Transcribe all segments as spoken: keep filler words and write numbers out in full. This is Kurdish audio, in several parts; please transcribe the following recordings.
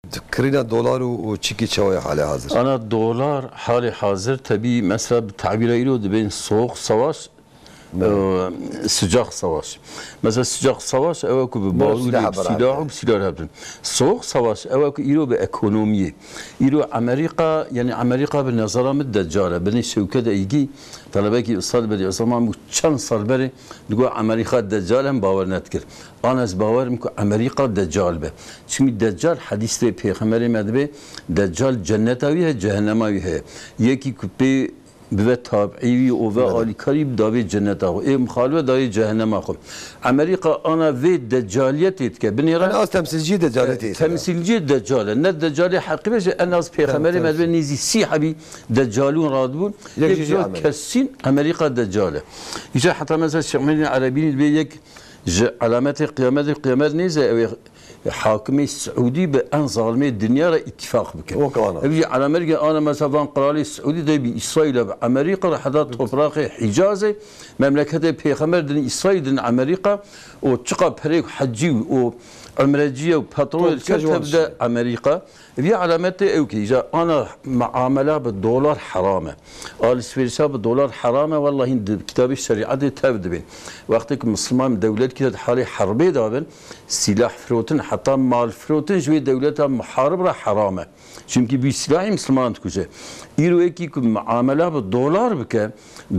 Kirîna dolar û, û çikî çawa ye halê hazir? Ana dolar halê hazir tebî mesela bi tabîra îro dibên soğuk savaş, e, sıcak savaş. Mesela sıcak savaş ew e ku bi barûdê, bi silah û bi silah hebin. Soğuk savaş ew e ku îro bi ekonomiyê. Îro Amerîka, yani Amerîka bi nezara min deccal e. Binê şewke de îgî talebekî ustad berî zaman bû çend sal berê digot Amerîka deccal e, em bawer nedikir. An ez bawerim ku Amerîka deccal be. Çimkî deccal hedîsê pêxemberê me dibe, deccal cenneta wî heye, cehennema wî heye. Yekî ku pê bibe tabî wî û ve alîkarî bi davê cenneta xwe. Ê mixalife dayê cehennema xwe. Amerîka ana vê deccaliyetê dike. Binêre en az temsilciyê deccaliyetê. Temsilciyê deccal e. Ne deccalê heqî be jî en az pêxemberê me dibe nêzî sî hebî deccalûn radibûn. Yek jî kesîn Amerîka deccal e. Îca heta mesela Şêx Muhyiddin Erebînî dibe yek ji alametê qiyametê, qiyamet nêze ew ê hakimê Siûdî bi en zalimê dinya re îtîfaq bike. Wek ana. Ev jî alamet ge ana mesela van qralê Siûdî de bi Îsraîl e, bi Amerîka re heta topraqê Hîcazê, memleketê pêxember din Îsraîl din Amerîka û çiqa perê hecî û umrecî û petrol çi tevde Amerîka. Vî alametê ew ke îca ana muamela bi dolar heram e. Alışverişa bi dolar heram e. Wellahî di kitabê şerîetê tev dibên. Wextê ku Misliman dewletkî de di halê herbê de bin, sîlah firotin, heta mal firotin ji wê dewleta muharib re heram e. Çimkî bî sîlahî Misliman dikuje. Îro yekî ku muamela bi dolar bike,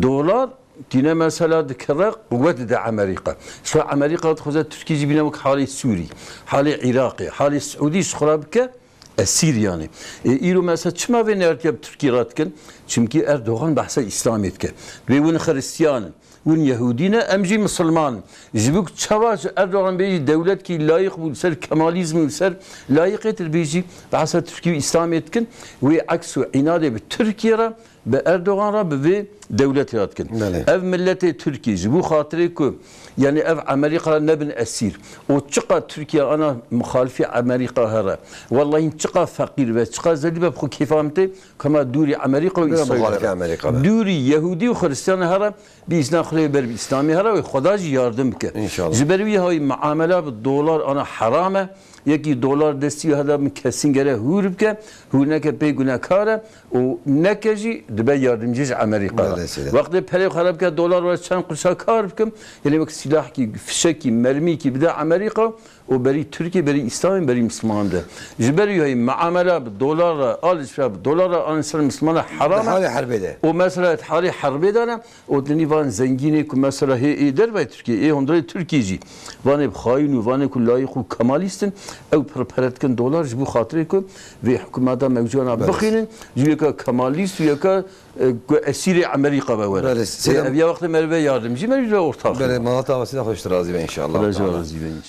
dolar tîne mesela dikeve quwet dide Amerîka. Ji xwe Amerîka dixwaze Tirkî jî bîne wek halê Sûrî, halê Iraqê, halê Siûdî ji xwe re bike, esîr yanî. Ê, îro mesela çima vê nehartiya bi Tirkî re dikin? Çimkî Erdogan behsa Îslamê dike. Dibê hûn Xiristiyan in, hûn Yehûdî ne, em jî Misilman in. Ji bo ku çawa ji Erdogan bêjî dewletkî layîq bû li ser Kemalîzm û li ser layîqê tir bêjî behsa Tirkî û Îslamê dikin, wê eks û înadê bi Tirkiyê re, bi Erdogan re, bi vê dewletê re dikin. Belê. Ev miletê Tirkî ji bo xatirê ku, yani ev Amerîka nebin esîr. Û çiqa Tirkiye ana muxalifî Amerîka here. Wellahî çiqa feqîr be, çiqa zelî be, bi xwe kêfa min tê, kema dûrî Amerîka û Îsraîl here. Dûrî Yehûdî û Xiristiyan here, bi îzna Xwedê ber bi Îslamê here û Xweda jî yardim bike. Înşallah. Ji ber wî hayî muamela bi dolar ana heram e. Yekî dolar destî heda min kesîn gere hûr bike, hûr neke pê gunekar e û neke jî dibe yardimcî ji Amerîka re. Belê seyda. Wextê perê xwe re bike dolar were çend qurşa kar bikim, yani wek sîlahkî, fişekî, mermîkî bide Amerîka û berî Tirkiyê, berî Îslamê, berî Misliman de. Ji ber wî hayî muamela bi dolar re, alişveriş bi dolar re an ser Mislimana heram e. Di halê herbê de. Û mesela di halê herbê de ne, û dinî van zengînê ku mesela hê ê dervayê Tirkiyê, ê hundirê Tirkiyê jî, vanê bi xayîn û vanê ku layîq û kemalîst in, ew pir pere dikin dolar ji bo xatirê ku vê hikûmeta mewcûdana bixînin, ji yeka kemalîst û yeka, e, ku esîrê Amerîka be were. Belê, Ê, seyda ev ya wextê merive yardimcî, merive ortax. Belê, malata Seyda xweş razî be înşallah. Xweda ji we razî be înşallah.